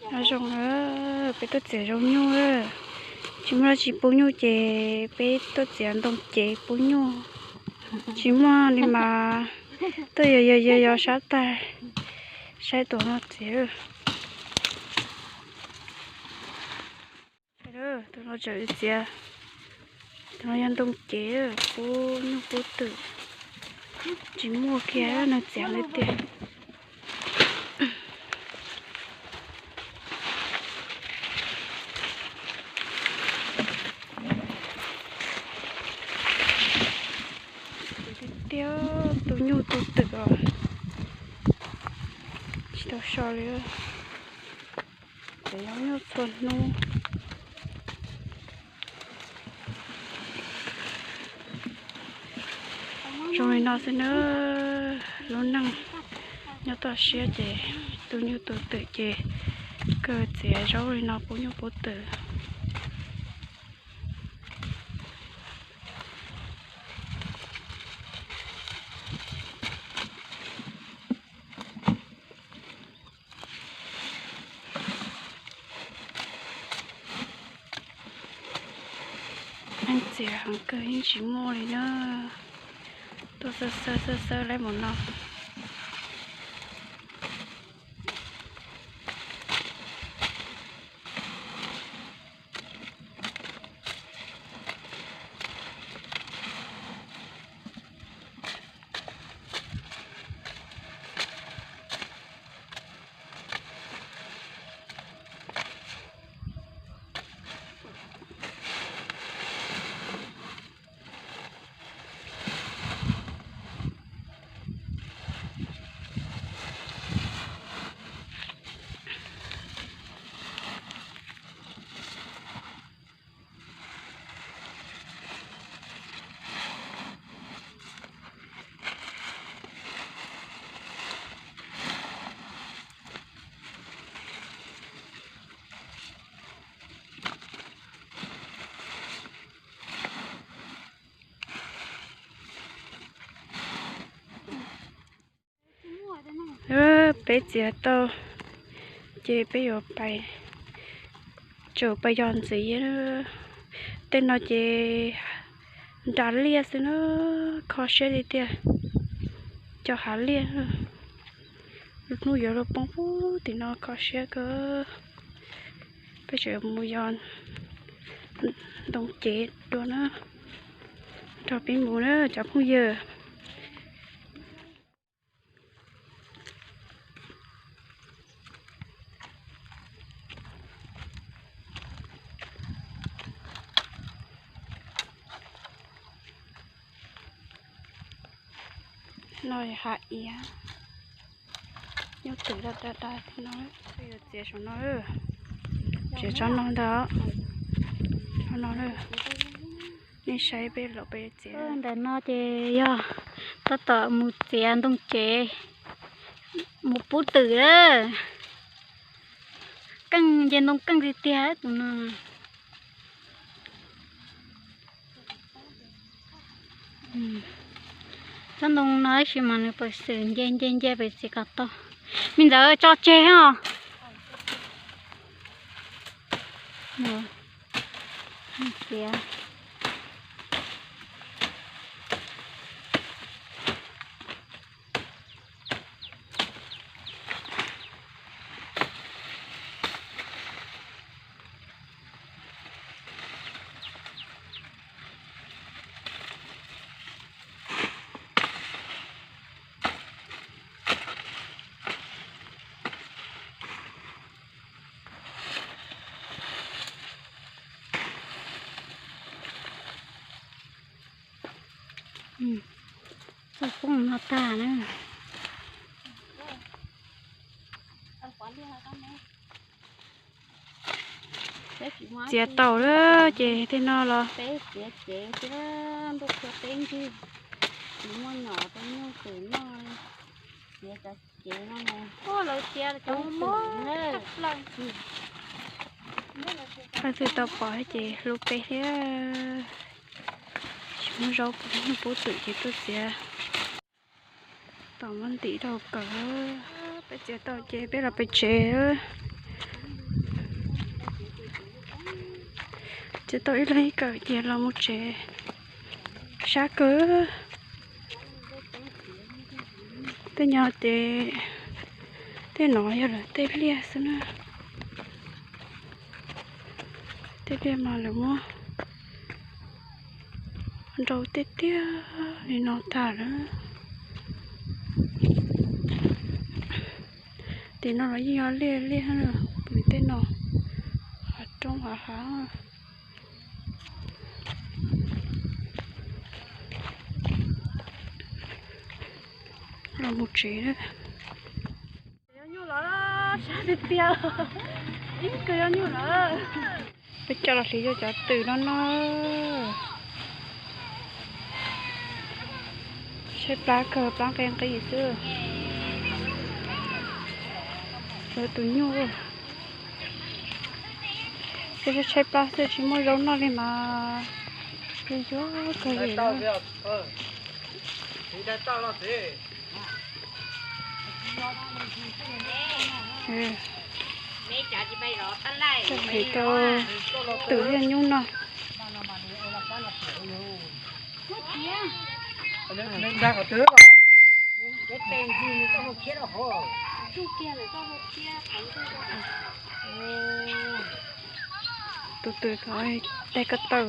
Nyob zoo na, peb tuaj txiav zaub nyuj. Tsis muaj dab tsi pub nyuj ces peb tuaj txiav ntoo cev pub nyuj. Tsis muaj li mas tuaj yos yos yos sab tag, saib tus no txiav. Tus no tseem txiav, tus no yog ntoo cev pub nyuj pub twm. Tsis muaj kiag nws txiav li tiag. Tiag tiag, tu nyuj tu twm os, tsis tau so li. Txiav zaub nyuj txhua hnub. Zoo li no xwb na, lub neej nyob toj siab ces tu nyuj tu twm ces kawg txiav zaub li no pub nyuj pub twm. Neeg txiav heev kawg yeej tsis muaj li na. Tuaj xawb xawb xawb xawb laib mus no. Peb txiav tau ces peb yuav pais, tsum pais yos ntxiv. Tej no ces nras liaj xwb na, kho siab li tiag. Cov hav liaj, lub hnub yuav luag poob tim no kho siab kawg. Peb tseem mus yos ntoo cev dua na, nrog peb mus na cov phooj ywg. No hav iav, nyuj twm da da da no. Peb yuav txiav saum no, txiav tsob no ntag, tsob no. Nej saib peb los peb yuav txiav. Ntawm no ces yog tab tom mus txiav ntoo cev mus pub twm lawm. Keej nce ntoo keej tiag tiag tus no. Tsob ntoo no tab sis mas nws pes xwm nce nce nce pes txiv kom tau. Me ntxawm tso tseg os. Txiav. Txog poob no tag na. Txiav tau lawm ces tej no los. Peb txiav cev thiab ntuj txhua teb ncig, tsis muaj nyom rau nyuj twm noj, txiav cov cev no mus pub twm na. Leej twg tau pom ces hlub peb thiab. Tsis muaj zaub pub twm ces tuaj txiav. Tom muab ntim rau kawm. Peb txiav tau ces peb los pem tsev. Txiav tau ib leeg ib kawm ces los mus tsev. Sab kawg. Tej nyob ces tej no yog lawv tej liaj xwb na. Tej liaj mas lawv muab nrau tiaj tiaj li no tag lawm. Tim no los yeej yog liaj liaj, pw tej no hav roob hav hav. Los mus tsev. Nyuj lawm, sab tiag tiag, ib kawg yog nyuj lawm. Peb coj los hliv yog cov twm no no. Tshaib plab kawg, plab nqi nqi xwb. Lawv tus nyuj, peb tshaib plab xwb tsis muaj zaub noj li mas. Yuag kawg li. Hliv tau twm thiab nyuj no. Tus twm tau tes ko taw.